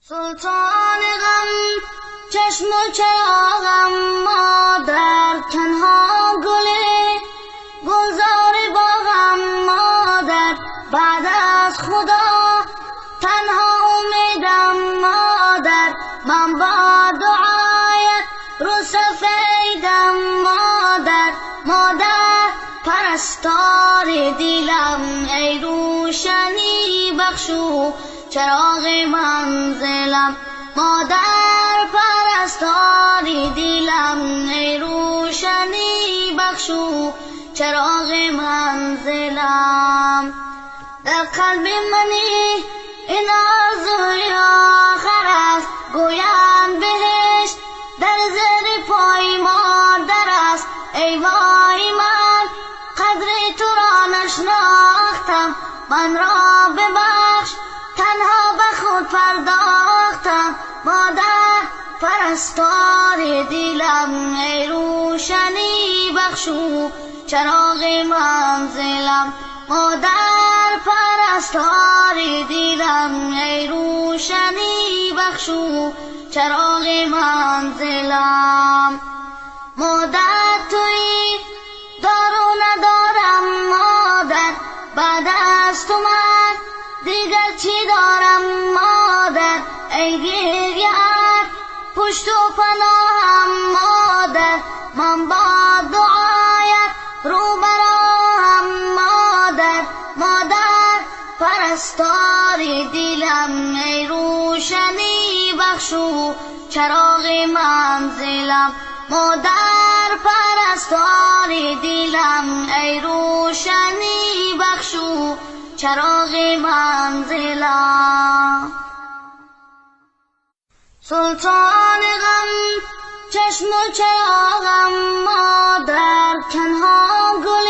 سلطان غم چشم و چراغم مادر، تنها گل گلزار باغم مادر، بعد از خدا تنها امیدم مادر، من با دعایت رو سفیدم مادر. مادر پرستار دلم، ای روشنی بخشو چراغ منزلم. مادر پرستار دلم، ای روشنی بخشو چراغ منزلم. در قلب منی این آرزوی آخر است، گویند بهشت در زیر پای مادر است. ای وای من قدر تو را نشناختم، من را ببخش تنها به خود پرداختم. مادر پرستار دلم، ای روشنی بخشو چراغ منزلم. مادر پرستار دلم، ای روشنی بخشو چراغ منزلم. مادر تویی دارو ندارم مادر، بعد از تو من دیگر چی دارم مادر. ای گریه‌ات پشت و پناهم مادر، من با دعایت رو براهم مادر. مادر پرستار دلم، ای روشنی بخشو چراغ منزلم. مادر پرستار دلم، ای روشنی بخشو چراغ منزلم. سلطان غم چشم و چراغم مادر، تنها گل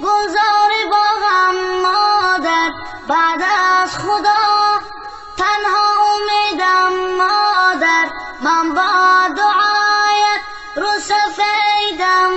گلزار باغم مادر، بعد از خدا تنها امیدم مادر، من با دعایت رو سفیدم